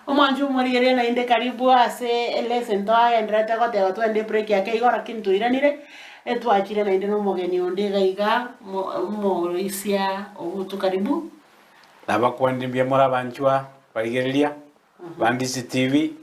Omwanchi omorigereria naende karibu ase elesson twagendererete goteba twende ebreak ake igo lakini twairanire, etwachire naende na omogeni onde iga iga mo omoroisia obutu karibu. Nabakwanire mbuya more abanchwa barigereria ba Ndisi TV,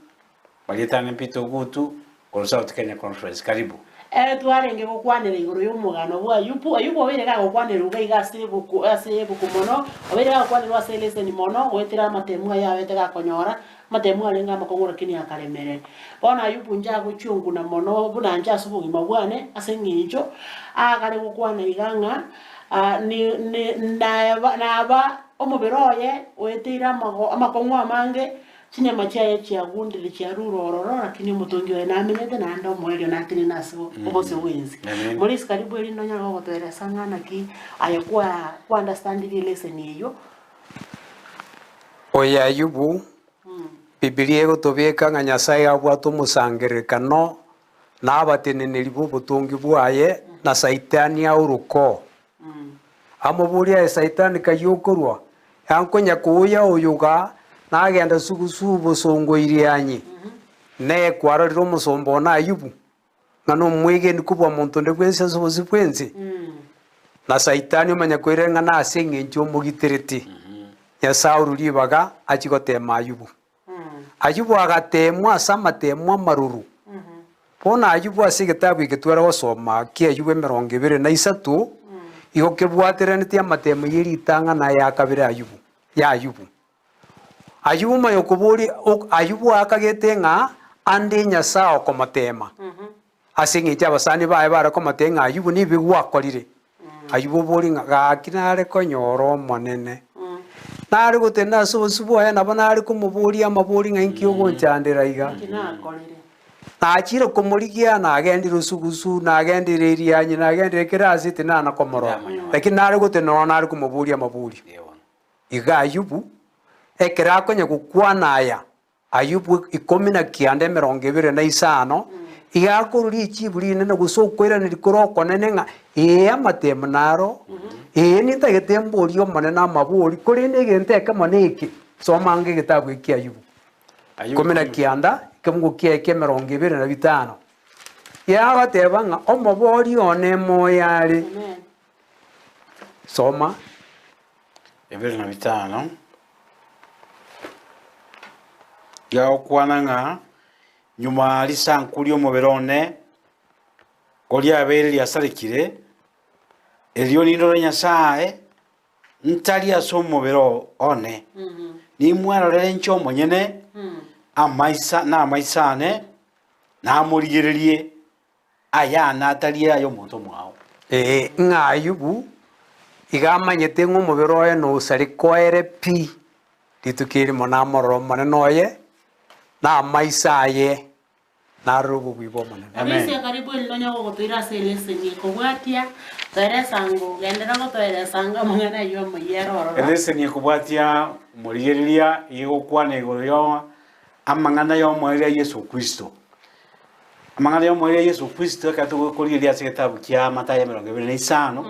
Marietane Peter Ogutu, korwa South Kenya Conference. Karibu. Ere twarenge gokwanera igoro y'omogano bw'Ayubu. Ayubu obeire gagokwanerwa iga iga ase ebuku ase ebuku mono, obeire gagokwanerwa ase eleseni mono goetera amatemu aye abete gakonyora, amatemu arenge amakong'u lakini akaremereria. Bono Ayubu inche agochionguna mono buna inche ase obogima bwane ase eng'encho agare gokwana iga ng'a ni ni naba naba omobere oye oeteire amago amakong'u amange, Chinyama chiaye chiagundire chiarure ororo, lakini omotongi oye namenyete naende omoerio natenene ase obosio bw'ense. Amen. Maurice karibu erinde onyare gogotoeresa ng'a naki aye kwa kwa understandire elesson eyio. Oyo Ayubu, Bibilia egotobeka ng'a Nyasae abwate omosangererekano na abateneneri b'obotongi bwaye, na Saitani aoroke oo. Amoborie aye Saitani kai okorwa? Yankonya kouya oyo igaa, nagenda sugusu bosongo Irianyi. Neye kwarorire omosomba one Ayubu, ng'a nomwegeni kobua monto onde bwensi ase obosio bw'ense? Na Saitani omanya koirera ng'a nase engencho omogitereti, Nyasae orure ribaga achie goteema Ayubu. Ayubu agateemwa ase amateemwa amaroro. Bono Ayubu ase egetabu eke tware gosoma ki'Ayubu 23, igo kebwateranetie amateemo ye ritang'ani aya kabere Ayubu, y'Ayubu. Ayubu omanye okoboria ok Ayubu akagete ng'a ande Nyasae okomoteema, ase eng'encho abasani baye bare komotebia ng'a Ayubu nibi gwakorire. Ayubu oborie ng'a gaki nare konyora Omonene, nare gotenena ase obosio bwaye, nabo nare komoboria amabori ng'a inki ogonchandera iga. Nachire komorigia, nagendire osugusu, nagendire Irianyi, nagendire kera ase tinana komorora, lakini nare gotenena ororo nare komoboria amaborio. Iga Ayubu, ekero akonya gokwana aya, Ayubu 19 25, iga akorwa richibu rinene gose okoiraneria kore okonene ng'a ee amatemo naro, ee nintagete mborie Omonene amabori, korende egento ekemo neke, soma ange egetabu eki Ayubu 19, ekemungo kiaye kia 25, iga agoteba ng'a omobori one moyo are, soma. 25, Riagokwana ng'a nyuma risanku ri'omobere one koriabeire riasarekire, erio nindore Nyasae ntari ase omobere one, nimwerorere inche omonyene amaisa namaiso ane, namorigererie Ayane atari ay'omonto omwao. Ee, ng'a Ayubu iga amanyete ng'a omobere oye nosareke oere pi, rituko erimo namorore Omonene oye, na amaiso aye narore obobui bw'Omonene. Amen. Orisia karibu erinde onye gogotoira ase eleseni ekobwatia, toeresa ango, genderera gotoeresa ango amang'ana ayio amayia ere ororo. Eleseni ekobwatia omorigereria igokwana igoro ya amang'ana y'omoerio a Yeso Kristo. Amang'ana y'omoerio a Yeso Kristo ekero togokorigereria ase egetabu kia Mathayo 25,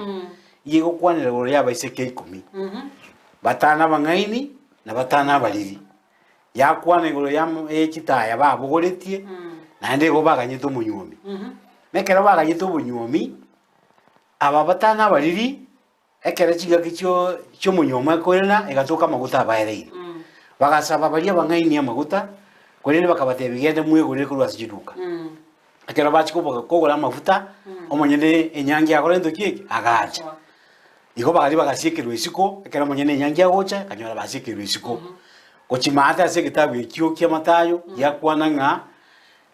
iga egokwanera igoro y'abaiseke ikomi, batano abang'aini na batano abariri. Yakwana igoro y'am- ye chitaya babogoretie, naende igo baganyete omonywomi. Na ekero baganyete obonywomi, aba batano abariri, Ekero chingaki chio chi'omonywomo ekoirana, egatoka amaguta abaereire. Bagasaba baria abang'aini amaguta, korende bakabatebia, Genda mwegorere korwa ase chiduka. Ekero bachia koboka kogora amafuta, omonyene enyangi akora gento ki eke? Agacha. Igo bagaria bagasiekerwa isiko, ekero omonyene enyangi agocha, akanyora basiekerwe isiko. Gochia maate ase egetabu ekio kia Mathayo, giakwana ng'a,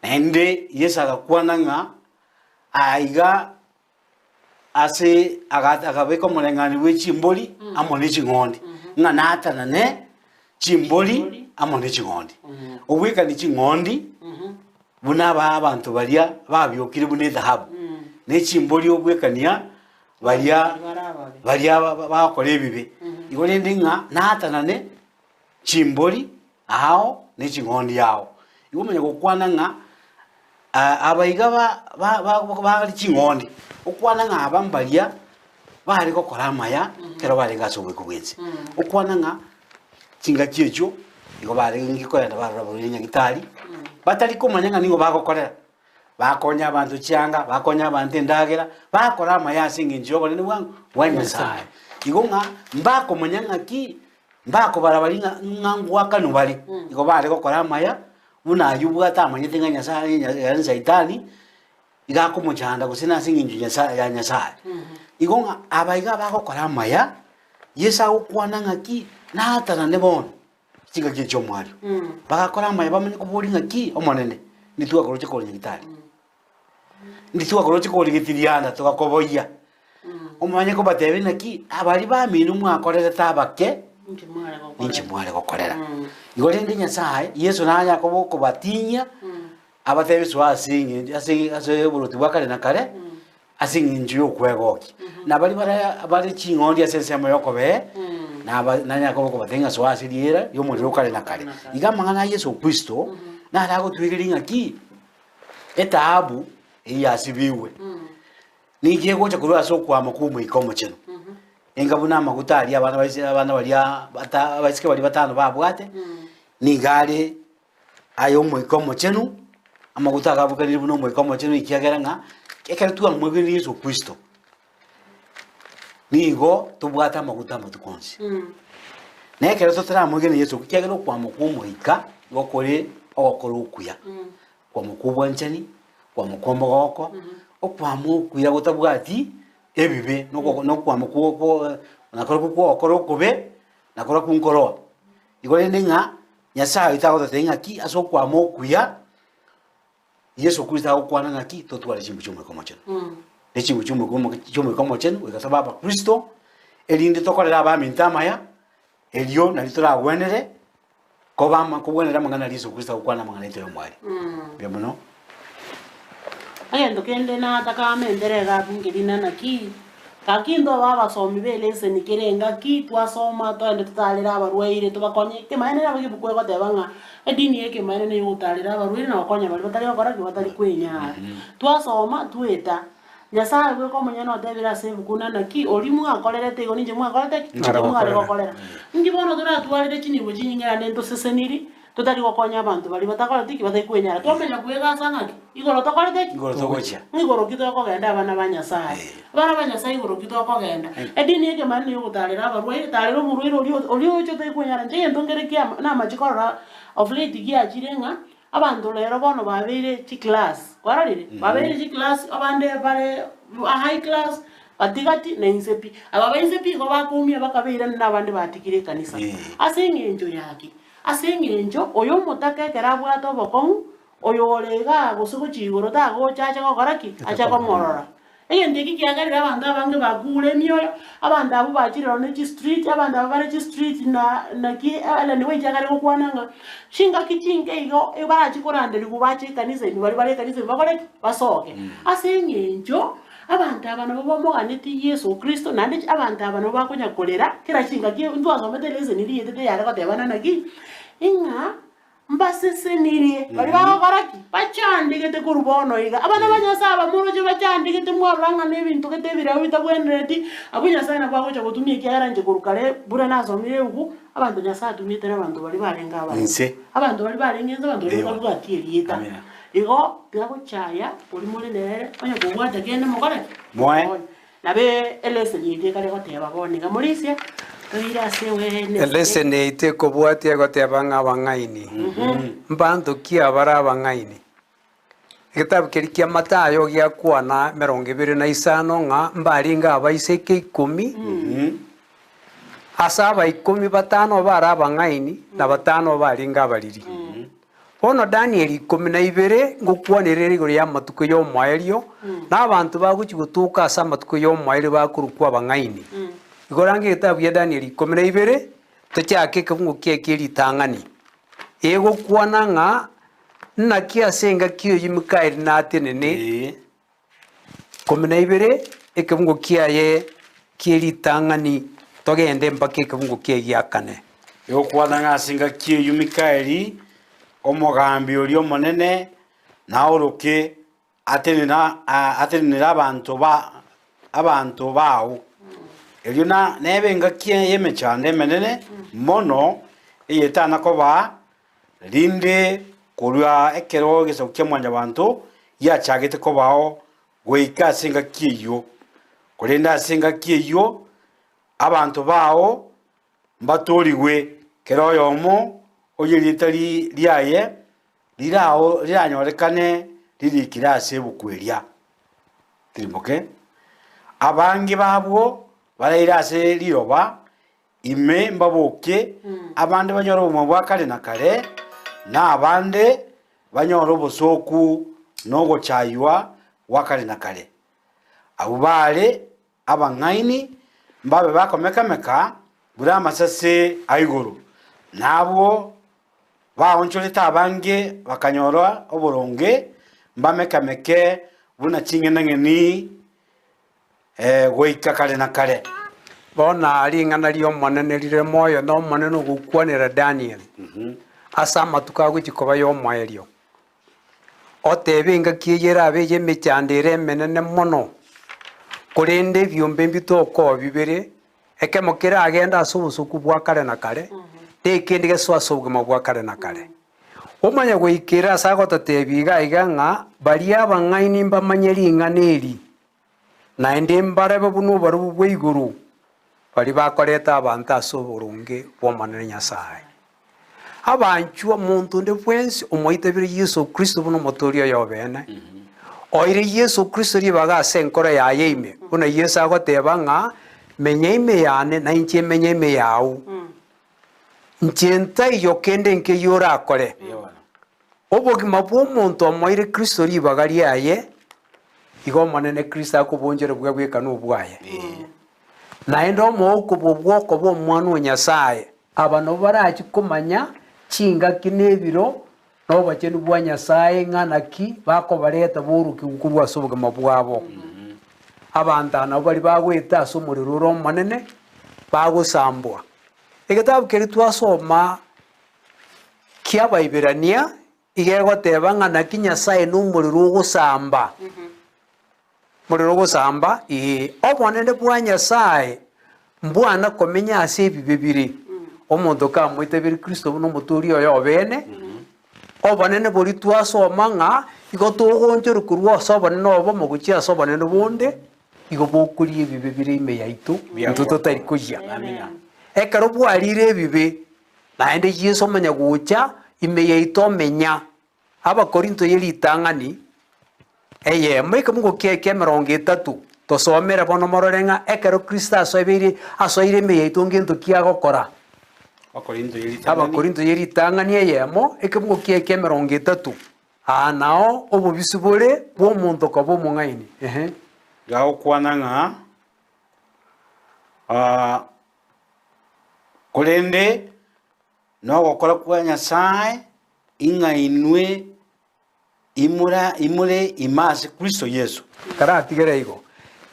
naende Yeso agakwana ng'a, aiga Ase akabeka omoreng'anio bwe chimbori amo ne ching'ondi, ng'a natanane chimbori amo ne ching'ondi. Obwekani ching'ondi buna aba abanto baria babiokire buna edhahabu, ne chimbori obwekania baria baria bagokora ebibe. Igo rende ng'a natanane chimbori ao ne ching'ondi ao. Igo omanye gokwana ng'a aba iga bare ching'ondi, okwana ng'a aba mbaria bare gokora amaya ekero barenge ase oboiko bw'ense. Okwana ng'a chingaki echio. Igo barenge kogenda barora abarwaire nyagitari, batari komanya ng'a nigo bagokorera, bakonya abanto chianga, bakonya abanto endagera, bakora amaya ase eng'encho ya obonene bwa ng'o? Bwa Nyasaye. Igo ng'a mbakomanya ng'aki, mbakobara baria ng'a ng'a ngoakanwa bare, igo bare gokora amaya, buna aywo obwate amanyete ng'a Nyasaye yaani saitani, iga akomochanda gose nase eng'encho Nyasaye ya Nyasaye. Igo ng'a aba iga bagokora amaya, Yeso agokwana ng'aki, natanane bono chingaki echi chi'omoario. Bagakora amaya bamanye koboria ng'aki, Omonene, ndi twakoroche kore nyagitari, ndi twakoroche kore getirianda togakoboyia. Omanye kobatebia naki, abaria bamino mwakorerete abake, Inche mware gokorera. ninche mware gokorera. Igo rende Nyasaye, Yeso nanya koba okobatinyia, abatebie soa ase eng'encho ase ase oboroti bwa kare na kare, ase eng'encho y'okwegokia. Na baria bare bare ching'ondi ase ensemo y'okobee, naba nanyare koba okobatebia ng'a soa ase riera ri'omorero o kare na kare. Iga amang'ana a Yeso Kristo, naro agotwegeria ng'aki, etaabu eyio yasibigwe, nigo egocha korwa ase okwama kwa Omoika Omochenu. Enga buna amaguta aria abana baise abana baria bata abaiseke baria batano babwate, nigo are aye Omoika Omochenu, amaguta agabukanire buna Omoika Omochenu ekiagera ng'a ekero twamwegenire Yeso Kristo, nigo tobwate amaguta amatuko onsi. Na ekero totaramwegena Yeso, ekiagera okwama kwa Omoika nigo kore ogokora okuya, kwama kwa obwanchani, kwama kwa omogoko, okwama okuya gotabwati ebibe, noko nokwama kwa kwa nakorokwo kwa ogokora okobe, nakorokwo nkoroa. Igo rende ng'a Nyasaye oito agototebia ng'aki ase okwama okuya, Yeso Kristo agokwana ng'aki totware chinguru chia Omoika Omochenu. Ne chinguru chia Omoika omo chia Omoika Omochenu goika tobe abakristo, erinde tokorere abaminto amaya, erio nario toragwenere koba ama kobwenera amang'ana aria Yeso Kristo agokwana amang'ana aito y'omwari. Mbuya mono. Egento kende nataka amentere iga abwo nkerina naki, gaki intwe aba abasomi be eleseni kera engaki twasoma toende totarere abarwaire tobakonye, ekemanyererio nabo egebuku egoteba ng'a edini ya ekemanyererio nigo egotarera abarwaire na gokonya baria batari gokora ki? Batari kwenyara. Twasoma tweta, Nyasaye bweka omonyene otebire ase ebuku ng'a naki oria mwakorerete igo ninche mwakorete ki? Ninche mware gokorera. Inki bono toratwarire chinibo chinyinge naende ntoseseniri, Totari gokonya abanto baria batakoreti ki? Batari kwenyara. Twamanya kwegasa ng'aki? Igoro tokorete ki? Igoro togochia. Igoro ki tokogenda abana ba Nyasaye? Abana ba Nyasaye igoro ki tokogenda? Edini y'ekemanyererio niyo ogotarera abarwaire, tarera omorwaire oria oria oche otari kwenyara. Inche egento nkere kia namache korora of late giachire ng'a abanto rero bono babeire chiclass, kwarorire? Babeire chiclass abande bare high class, Gati-gati na inse pi. Aba ba inse pi igo bakoumia bakabeirana nabande batigire ekanisa. Ase eng'encho yaki? Ase engencho oyo omotaka ekero abwate obokong'u, oyo ore igaa gose gochia igoro tagocha ache gokora ki? Ache komorora. Egento eki kiagerire abanto abange bakuure emioyo, abanto abwo bachire rono chistreet, abanto aba bare chistreet na naki Ellen White akare gokwana ng'a chingaki chinke igo barachi koranderigwa bache ekanisa ime baria bare ekanisa ime bakore ki? Basoke. Ase eng'encho. Abanto aba nabo bamoganeti Yeso Kristo, naende abanto aba nabo bakonya korera kera chingaki ntwasomete lesson rietete yare gotebana naki, ng'a mbasesenirie baria bagokora ki? Bachandegete korwa bono iga. Abana ba Nyasae aba moroche bachandegete mwarora ng'a na ebinto gete ebireo bitabwenereti, abwo Nyasae nabo agocha gotumia ekiagera inche korwa kare buna nasomire ebuku, abanto Nyasae atumiete na abanto baria barenge abaremu. Inse. Abanto baria barenge inse, abanto baria Ewa. batabwati erieta. Amina. Igo tiga gochaya oria more nere, onye kobwate kende mokore ki? Moe. Nabo eleseni eria ekare goteba bono iga, Morisia, toire ase eweene. Eleseni eye tekobwatia egoteba ng'a abang'aini. Mbanto ki abare abang'aini? Egetabu keria kia Mathayo giakwana emerongo ebere na isano ng'a mbarenge abaiseke ikomi, ase aba ikomi batano bare abang'aini, na batano barenge abariri. Bono Danieli 12 ngokwanera ere igoro y'amatuko y'omoerio, na abanto bagochia gotoka ase amatuko y'omoerio bakorokwa abang'aini. Igo range egetabu gia Danieli 12, tochake ekebungo kiaye kie ritang'ani, egokwana ng'a naki ase engaki eyio Mikaeli natenene, 12, ekebungo kiaye kie ritang'ani, togende mpaka ekebungo kiaye gia kane. Egokwana ng'a ase engaki eyio Mikaeli, omogambi oria omonene, naoroke atenene atenenere abanto ba abanto bao. Erio na nebe engaki y'emechando emenene mono, eyetana koba rinde korwa ekero egesaku kia Mwanyabanto giachagete kobao goika ase engaki eyio. Korende ase engaki eyio abanto bao mbatoorigwe, kera oyomo oyo erieta riaye rirao riranyorekane ririkire ase ebuku eria. Tirimboke. Abange babwo baraire ase riroba ime mbaboke, abande banyore obogima bwa kare na kare, na abande banyore obosooku na ogochaywa gwa kare na kare. Abwo baare abang'aini mbabe bakomeka-meka buna amasase a igoro, na abwo baonchorete abange bakanyora oboronge mbameka-meke buna ching'enang'eni goika kare na kare. Bono ring'ana ri'Omonene rire moyo, na Omonene ogokwanera Daniel ase amatuko agochia koba y'omoerio. Otebe engaki eyio erabe ey'emechando ere emenene mono, korende ebiombe mbitokoa bibere, ekemo keragende ase obosoku bwa kare na kare, na ekende gesoe ase obogima bwa kare na kare. Omanye goikera ase agototebia iga iga ng'a baria abang'aini mbamanye ring'ana eri, naende mbarebe buna oborabu bwa igoro, baria bakoreta abanto ase oboronge bw'Omonene Nyasae. Abanchwa omonto onde bwensi omoitabire Yeso Kristo buna Omotoori oye obeene, oire Yeso Kristo ribaga ase enkoro yaye ime, buna Yeso agoteba ng'a, Menya ime yane, na inche menye ime yao. Inche ntaiyo kende nkeyio orakore. Obogima bw'omonto omoire Kristo ribaga riaye, igo Omonene Kristo akobonchora buya bweka nobwaye. Naende omoouko bw'okoba omwana o Nyasae. Aba nabwo barachie komanya chingaki na ebiro na obochenu bwa Nyasae ng'a naki bakobareta borokigwe korwa ase obogima bwabo. Abanto aba nabwo baria bagoeta ase omorero ore omonene, bagosambwa. Egetabu keria twasoma ki'Abaiberania iga egoteba ng'a naki Nyasae nomorero ogosamba. Morero ogosamba, ee, obonene bwa Nyasae mbwana komenya ase ebibe bire. Omonto kamoitabire Kristo buna Omotoori oye obeene, obonene boria twasoma ng'a igo togonchorwa korwa ase obonene obomo gochia ase obonene bonde, igo bokoria ebibe bire ime yaito intwe totari koyia. Ekero bwarire ebibe, naende Yeso omanya gocha ime yaito omenya. Abakorinto ye ritang'ani eyemo ekemungo kiaye ki'emerongo etato, tosomere bono morore ng'a ekero Kristo asoebeire asoire ime yaito ngento ki agokora. Abakorinto ye ritang'ani. Abakorinto ye ritang'ani eyemo ekemungo kiaye ki'emerongo etato, aa nao obobisi bore bw'omonto koba omong'aini. Ehe. Gagokwana ng'a ah, korende Nogokora kwa Nyasae ing'a inwe imura imure ime ase Kristo Yeso. Karatigere igo,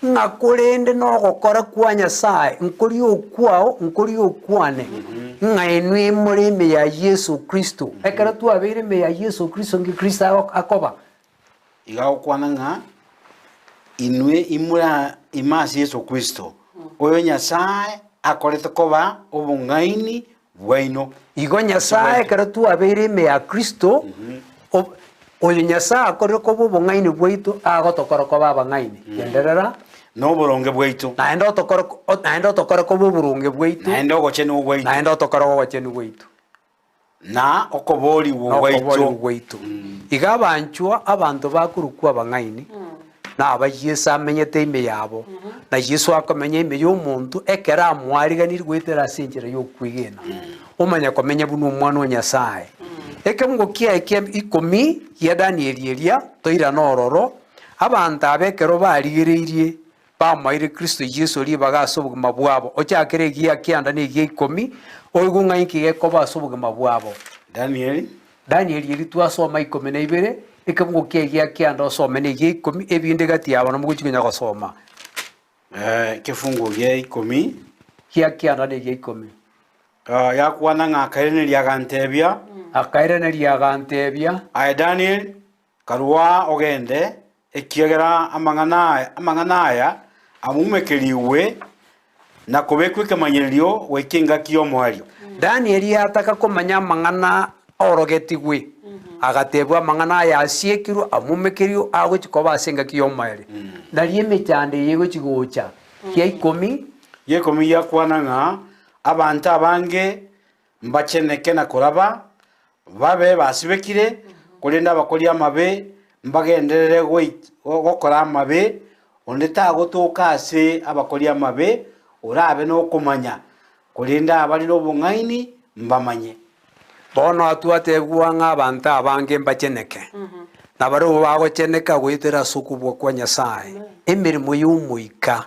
ng'a korende nogokora kwa Nyasae nkoria okwao, nkoria okwane, ng'a inwe imore ime ya Yeso Kristo. Ekero twabeire ime ya Yeso Kristo, nki Kristo akoba? Iga agokwana ng'a inwe imura ime ase Yeso Kristo, oyo Nyasae akorete koba obong'aini bwaino. Igo Nyasae ekero twabeire ime ya Kristo, ob- oyo Nyasae akorire koba obong'aini bwaito, agotokora koba abang'aini. Genderera. Na oboronge bwaito. Naende otokore naende otokore koba oboronge bwaito. Naende ogochenigwa gwaito. Naende otokore ogochenigwa gwaito. Na okoboorigwa Nokoboorigwa gwaito. gwaito. Iga abanchwa abanto bakorokwa abang'aini, na aba Yeso amenyete ime yabo, na Yeso akomenya ime y'omonto ekero amoariganirie goetera ase enchera y'okwegena, omanya komenya buna omwana o Nyasae. Ekemungo kiaye kia ikomi gia Danieli eria, toirane ororo, abanto aba ekero barigereirie Bamoeire Kristo Yeso ribaga ase obogima bwabo, ochakere egia kianda na egia ikomi, oigwe ng'a inki gekoba ase obogima bwabo. Danieli. Danieli eria twasoma 12, ekebugo kia egia kianda osome na egia ikomi, ebinde gati yabo nabo mogochia konya gosoma. Ekefungo gia ikomi. Gia kianda na egia ikomi. Yakwana ng'a akairaneria agantebia. Akairaneria agantebia. Aye Danieli, Karua ogende, ekiagera amang'ana aya amumekerigwe na kobekwa ekemanyererio goika engaki y'omoerio. Danieli ataka komanya amang'ana aorogetigwe, agatebwa amang'ana aya asiekirwe, amumekerio, agochia koba ase engaki y'omoerio. Nario emechando eye egochia gocha, gia ikomi. Gia ikomi giakwana ng'a abanto abange mbacheneke na koraba, babe basibekire, korende abakori amabe mbagenderere gokora amabe, onde tagotoka ase abakori amabe orabe nokomanya, korende abare nobong'aini mbamanye. Bono atwatebigwa ng'a abanto abange mbacheneke, na barabwo bagocheneka goetera ase okobua kwa Nyasae, emeremo y'Omoika.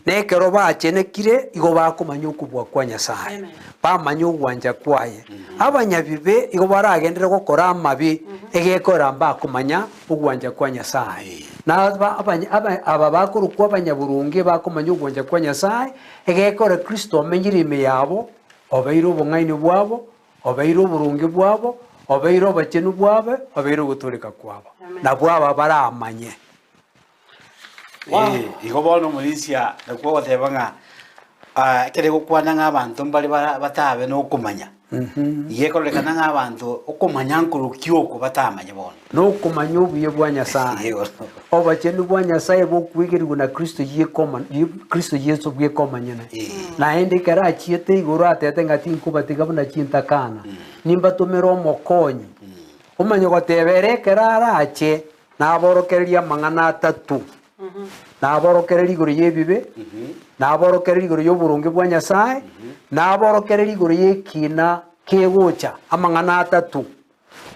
Na ekero bachenekire, igo bakomanya okobua kwa Nyasae, bamanye ogwancha kwaye. Abanyabibe igo baragenderere gokora amabe, egekora mbakomanya ogwancha kwa Nyasae. Na aba abanya aba aba bakorokwa abanyaboronge bakomanya ogwancha kwa Nyasae, egekora Kristo omenyire ime yabo, Obeire obong'aini bwabo, obeire oboronge bwabo, obeire obochenu bwabo, obeire ogotooreka kwabo. Nabwo aba baramanye. Ee, igo bono omorisia nakwo ogoteba ng'a ah, ekero egokwana ng'a abanto mbare bara batabe na okomanya, iga ekororekana ng'a abanto okomanya nkorokia oko batamanye bono. Nokomanya obuya bwa Nyasae, Igo. obochenu bwa Nyasae bokwegerigwa na Kristo yekoma Kristo Yeso bweka omonyene. Naende ekero achiete igoro atete ng'a tinkobatiga buna chintakana, nimbatomere omokonyi. Omanye goteba ere ekero arache, naborokererie amang'ana atato, naborokererie igoro y'ebibe, naborokererie igoro y'oboronge bwa Nyasae, naborokererie igoro y'ekina kegocha, amang'ana atato.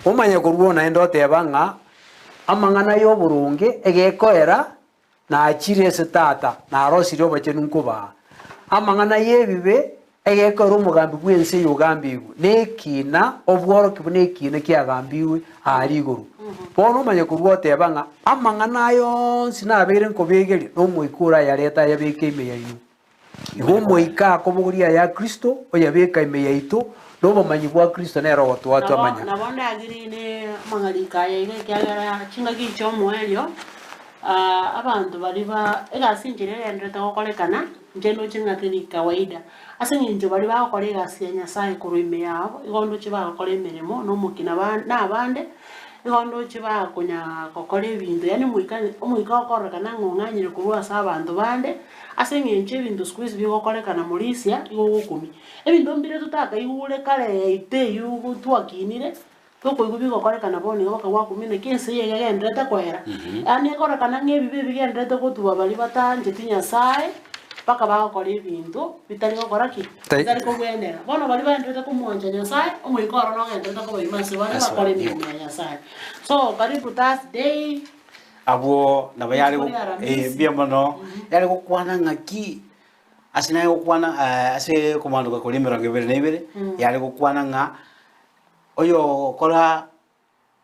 Omanye korwa oo naende oteba ng'a amang'ana y'oboronge egekoera nachire ase Tata, narosirie obochenu nkobaa. Amang'ana y'ebibe egekoera omogambi bw'ense eye ogambigwe nekina, obworokia buna ekina kiagambigwe aaria igoro. Bono omanye korwa oteba ng'a amang'ana aya onsi nabeire nkobegeria, na Omoika orayarete ayabeke ime yaino. Igo Omoika akobogoria aya Kristo, oyabeka ime yaito, na obomanyi bwa Kristo nere ogotoa Nabo twamanya. nabo ndagiri ne amang'ariko aya iga ekiagera chingaki chi'omoerio, abanto baria ba egasi enchera egenderete gokorekana, inche ndoche ng'a teri kawaida. Ase eng'encho baria bagokora egasi ya Nyasaye korwa ime yabo, igo ndoche bagokora emeremo na omokina ba na abande, igo ndoche bakonya gokora ebinto yaani omoika omoika okororekana ng'a ong'anyire korwa ase abanto bande, Ase eng'encho ebinto siku hizi bigokorekana morisia igo ogokumia. Ebinto mbire totakaigure kare yaito eywo twakinire, tokoigwa bigokorekana bono iga mpaka gwakumia naki ense eye iga egendererete koera. Yaani ekorekana ng'a ebibe ebigendererete gotuba baria batancheti Nyasaye, mpaka bagokora ebinto bitari gokora ki? Bitari kobwenera. Bono baria baendererete komwancha Nyasaye, omoika oro nogendererete koba ime ase bare bakore emeremo ya Nyasaye. So karibu Thursday. Abwo nabo yare Rituko ria Aramisi. eh, mbuya mono yare gokwana ng'aki ase naye gokwana eh, ase okomanduka koria emerongo ebere na ibere yare gokwana ng'a oyogokora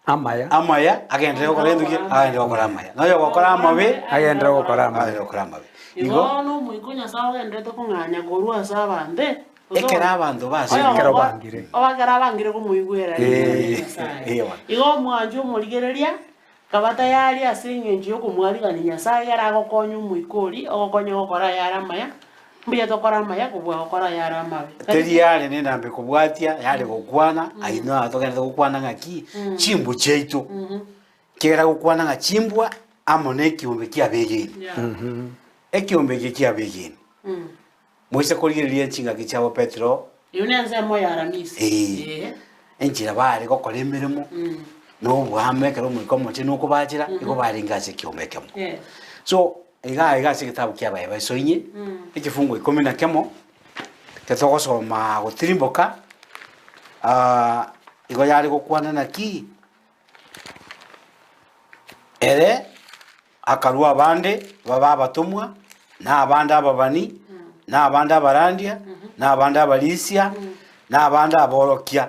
Amaya. amaya agenderere gokora gento ki? Agenderere gokora amaya. Na oyogokora amabe Agenderere gokora amabe. agenderere gokora amabe. Igo Igo bono omoika o Nyasae ogendererete kong'anya korwa ase abanto, gose ekero abanto base Ekero bangire. Ekero abangire komoigwera ring'ana ria Eh, Nyasae. eh, bono. Igo omwanche omorigereria, Kaba tayari ase engencho y'okomwarigania Nyasae ekero agokonya omoika oria, ogokonya gokora ayare amaya, mbuya tokore amaya kobua gokora ayare amabe. Teri yare nenamba ekobwatia, yare gokwana, aye noyo togenderete gokwana ng'aki, chimbwa chiaito. Ekiagera gokwana ng'a chimbwa amo na ekiombe kiabegeni. Yeah. Ekiombe eke kiabegeni. Moise korigereria chingaki chiabo Petero. Eyio nensemo ya Aramisi. Ee. Enchera bare gokora emeremo, na oboamo ekero Omoika Omochenu okobachera, igo barenge ase ekiombe ekemo. Yes. So, iga iga ase egetabu kia Abaefeso inye, ekifungo ikomi na kemo, ekero togosoma gotirimboka, igo yare gokwana naki, ere Akarua abande babe abatomwa, na abande ababani, na abande abarandia, na abande abarisia, na abande aborokia.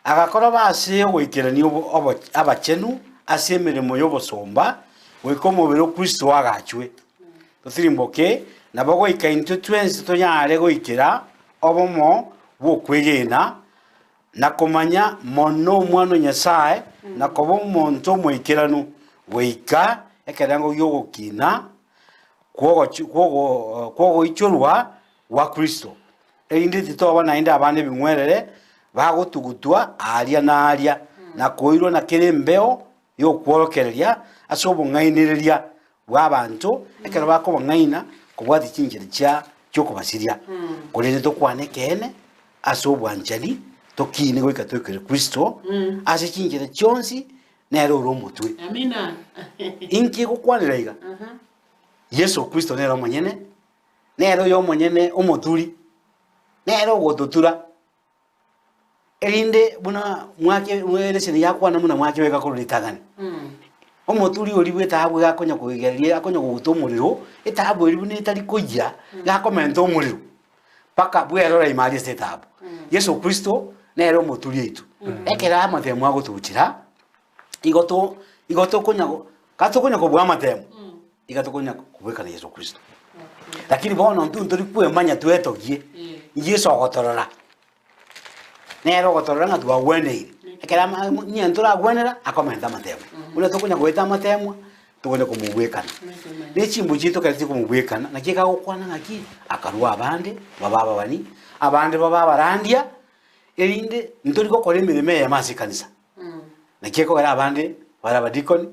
Agakora ba ase ogoikerania obo- obo- abachenu ase emeremo y'obosomba, goika omobere o Kristo oagachwe. Totirimboke, nabo goika intwe twensi tonyare goikera obomo bw'okwegena, na komanya mono Omwana o Nyasae, na koba omonto omoikeranu, goika ekerengo gi'ogokina kw'ogoichorwa gwa Kristo. Erinde titoba naende abana ebing'werere bagotugutwa aaria na aaria, na koirwa na kera embeo y'okworokereria ase obong'ainereria bw'abanto, ekero bakobang'aina kobwatia chinchera chia chi'okobasiria. Korende tokwane ekeene ase obwanchani, tokiine goika toikere Kristo ase chinchera chionsi, nere ore omotwe. Amina. Inki egokwanera iga? Yeso Kristo nere omonyene, nere oyo omonyene omoturi, nere ogototura, erinde buna mwake mwereseni yakwana buna mwakebeka korwa ritang'ani. Omoturi oria bwa etaabu iga akonya koigereria akonya koguta omorero, etaabu eria buna etari koyia, iga akomenta omorero mpaka bwerora ime aria ase etaabu. Yeso Kristo nere omoturi oito. Ekero amatemo agotochera, igo to igo tokonya go gatokonya kobua amatemo, iga tokonya kobwekana Yeso Kristo. Lakini bono intwe ntori kwemanya twetogie, Yeso ogotorora, nere ogotorora ng'a twagweneire. Ekero ama onye ntoragwenera, akomenta amatemo. Buna tokonya goeta amatemwa, tokonya komobwekana. Ne chimbu chiaito ekero chikomobwekana, naki ekagokwana ng'aki, akarua abande, babe ababani, abande babe abarandia, erinde ntori gokora emeremo eyemo ase ekanisa. Naki ekogera abande bare abadikoni,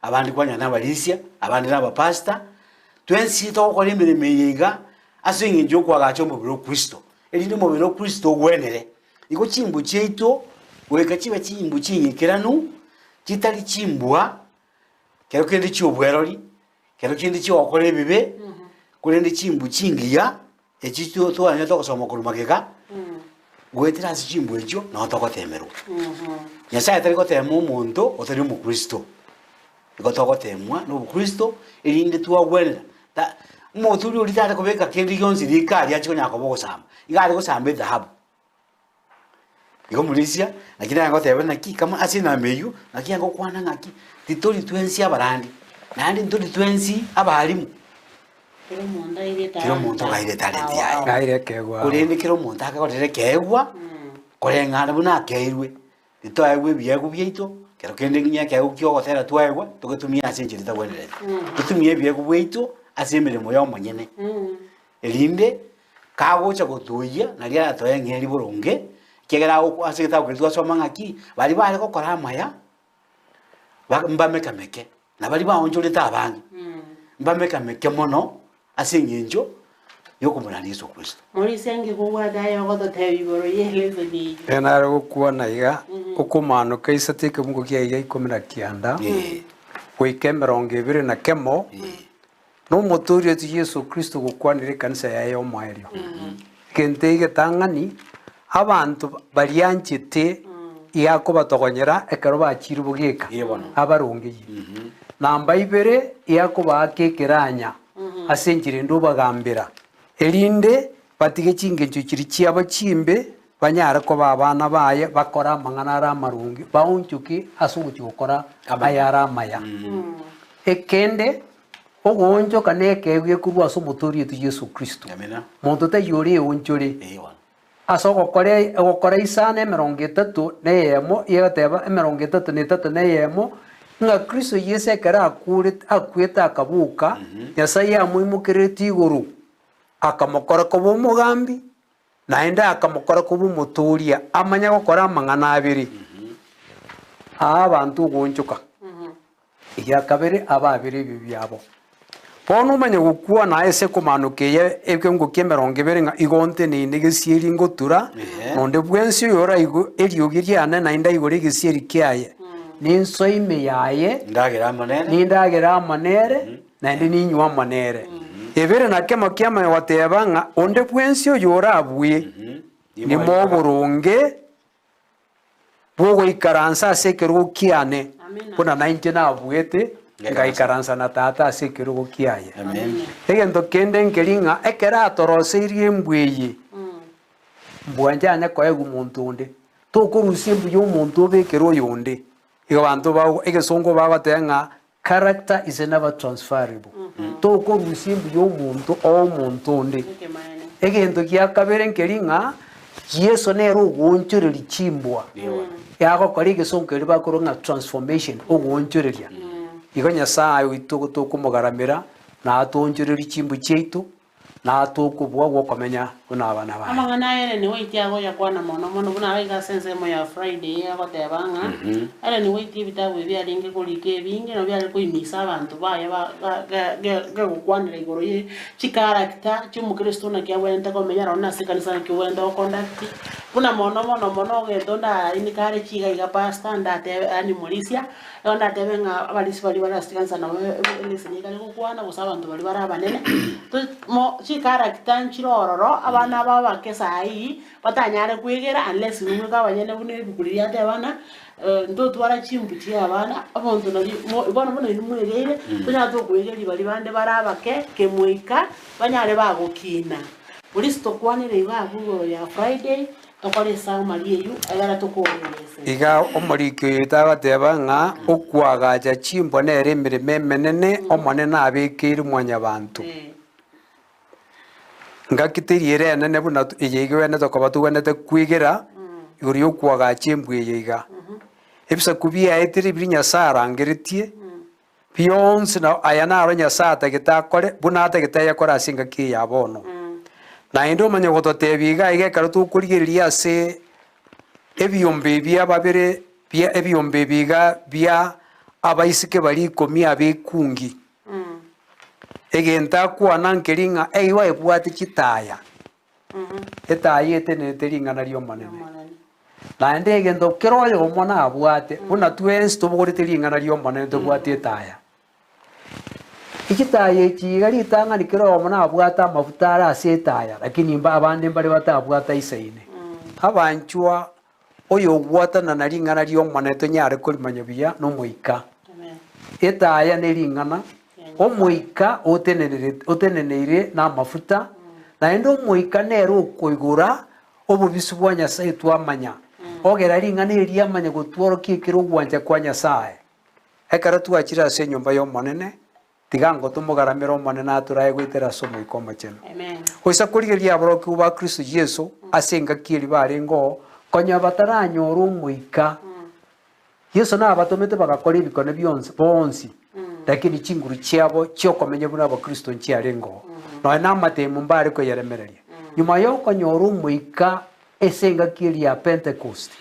abande kwanyora nabarisia, abande nabapastor, twensi togokora emeremo eye iga ase eng'encho yokoagacha omobere o Kristo, erinde omobere o Kristo ogwenere. Igo chimbu chiaito goika chibe chimbu ching'ikeranu, chitari chimbwa, kero kende chi'obwerori, kero kende chi'ogokora ebibe, korende chimbu chingiya, echi twanyete gosoma korwa magega, goetera ase chimbu echio nabo togotemerwa. Nyasaye tari gotema omonto otari omokristo, igo togotemwa na obokristo erinde twagwenera ta omoturi oria tare kobeka kende gionsi riko aria achie konyara koba ogosamba, iga are gosamba edhahabu. Igo omorisia, naki nare goteba naki kama ase enamba eywo, naki agokwana ng'aki, titori twensi abarandi, naende ntori twensi abalimu. Kera omonto aire Kera omonto aire etalenti yaye. Aire ekeegwa ao. Korende kera omonto akegorera ekeegwa, koreng'ana buna akeirwe, titoegwa ebiegwa biaito, kero kende ng'a ekeegwa kia ogotera twaegwa, togetumie ase enchera etagwenereti. Totumie ebiegwa bwaito ase emeremo ya omonyene, erinde kagocha gotoyia, naria aratoe eng'eria boronge, ekiagera agokwa ase egetabu keria twasoma ng'aki, baria bare gokora amaya, ba mbamekameke, na baria baonchorete abange, mbamekameke mono ase eng'encho yokomorania Yeso Kristo. Morisia nki kobwate aye ogototebia igoro y'eleseni eyio? Ekero nare gokwana iga, okomaanoka isato ekemungo kiaye gia ikomi na kianda, goika emerongo ebere na kemo, Na Omotoori oito Yeso Kristo gokwanera ekanisa yaye y'omoerio. Egento egetang'ani, abanto barianchete iga akobatogonyera ekero bachiire bogeka, Ee bono. abarongeyie. Namba ibere, iga akobaaka ekeranya ase enchera ende obagambera, erinde batige chingencho chiria chiabo chimbe, banyare koba abana baye, bakore amang'ana are amaronge, baonchoke ase ogochia gokora ayare amaya. Ekende, Ogoonchoka nekeegwa gekorwa ase Omotoori oito Yeso Kristo. Amina. Monto taiyo ore eonchore. Ee bono. Ase ogokora ogokora isano emerongo etato na eyemo, egoteba emerongo etato na etato na eyemo, ng'a Kristo Yeso ekero akure akwete akaboka, Nyasaye amoimokereretie igoro, akamokora koba omogambi, naende akamokora koba omotooria, amanye gokora amang'ana abere, aa abanto ogoonchoka. Egia kabere abaabere ebibe biabo. Bono omanye gokwana ase ekomanoka eye ekeungo ki'emerongo ebere ng'a igo nteneine gesieri ngotura, Ehe. nonde bwensi oyoraigwe eriogi riane naende aigore egesieri kiaye, ninsoe ime yaye, Ndagera amo nere. nindagere amo nere, naende ninywe amo nere. Ebere na kemo kiamanya goteba ng'a onde bwensi oyorabue, nimoe oboronge bw'ogoikaransa ase ekerogo kiane, buna nainche nabuete, ngaikaransa na Tata ase ekerogo kiaye. Egento kende nkeri ng'a ekero atoroseirie embwa eye, mbwa nchanye koegwa monto onde. Tokorusia embwa y'omonto obekere oyonde. Igo abanto ba egesongo bagoteba ng'a character is never transferable. Tokorusia embwa y'omonto oe omonto onde. Egento gia kabere nkeri ng'a Yeso nere ogoonchoreria chimbwa, yagokora egesongo keria bakorwa ng'a transformation, ogoonchoreria. Igo Nyasaye oito tokomogaramera, na atoonchorerie chimbwa chiaito. Natwe okobua gw'okomenya buna abana baye. Amang'ana aya Ellen White agoyakwana mono mono buna agaika ase ensemo ya Friday eye agoteba ng'a Ellen White ebitabu ebi arenge korika ebinge nabo biare koimisa abanto baye ba ga ga ge gegokwanera igoro ye chicharacter chia omokristo naki abwenerete komenya nonye nase ekanisa naki obwenerete goconduct buna mono mono mono egento ndaraini kare chiga iga pastor ndatebe yaani morisia Igo ndatebe ng'a abarisia baria bare ase chikanisa nabo eleseni ekare gokwana gose abanto baria bare abanene, to mo chicharacter nchire ororo, abana aba abake saii, batanyare kwegera unless inwe mweka abanyene buna ebuku riria riateba ng'a ntotwara chimbu chia abana, omonto nari mo bono buna inwe mwegeire, tonyare tokoegeria baria bande bare abake kemoika, banyare bagokina. Polisi tokwanere iga abwo igoro ya Friday, Tokore esamari eyio, egere tokoorere. Iga omoriki oyo tagoteba ng'a okoagacha chimbwa nere emeremo emenene Omonene abekeire mwanyabanto. Ngaki teri ere enene buna eye iga egwenerete koba togwenerete kwegera igoro y'okoagacha embwa eye iga. Ebisaku biaetire biria Nyasae arangeretie, bionsi na aya naro Nyasae atagete akore, buna atagete ayakore ase engaki eye ya bono. Naende omanye gototebia iga iga ekero tokorigereria ase ebiombe ebia babere bia ebiombe ebi iga bia abaiseke baria ikomi abekungi, egento akwana nkeri ng'a eigo ebwate chitaya. Etaya etenenete ring'ana ri'Omonene. Naende egento kera oyomo nabwate, buna twensi tobogorete ring'ana ri'Omonene tobwate etaya. Chitaya echi iga ritang'ani kera oyomo nabwate amafuta are ase etaya, lakini mba abande mbare batabwate aisaine. Abanchwa, oyogwatana na ring'ana ri'Omonene tonyare korimanya buya n'Omoika. Etaya nering'ana, Omoika otenenerete oteneneire namafuta, naende Omoika nere okoigora obobisi bwa Nyasae twamanya, ogera ring'ana eri riamanya gotworokia ekero ogwancha kwa Nyasae. Ekero twachire ase enyomba y'Omonene, tiga ngo tomogaramere Omonene atorae goetera ase Omoika Omochenu. Goisa korigereria aborokigwa ba Kristo Yeso ase engaki eria barenge oo, konya bataranyora Omoika, Yeso nabatomete bagakora ebikone bionsi bonsi, lakini chinguru chiabo chi'okomenya buna abakristo nchiarenge oo, nonya namatemo mbare koyeremereria. Nyuma y'okonyora Omoika ase engaki eria ya Pentekosti.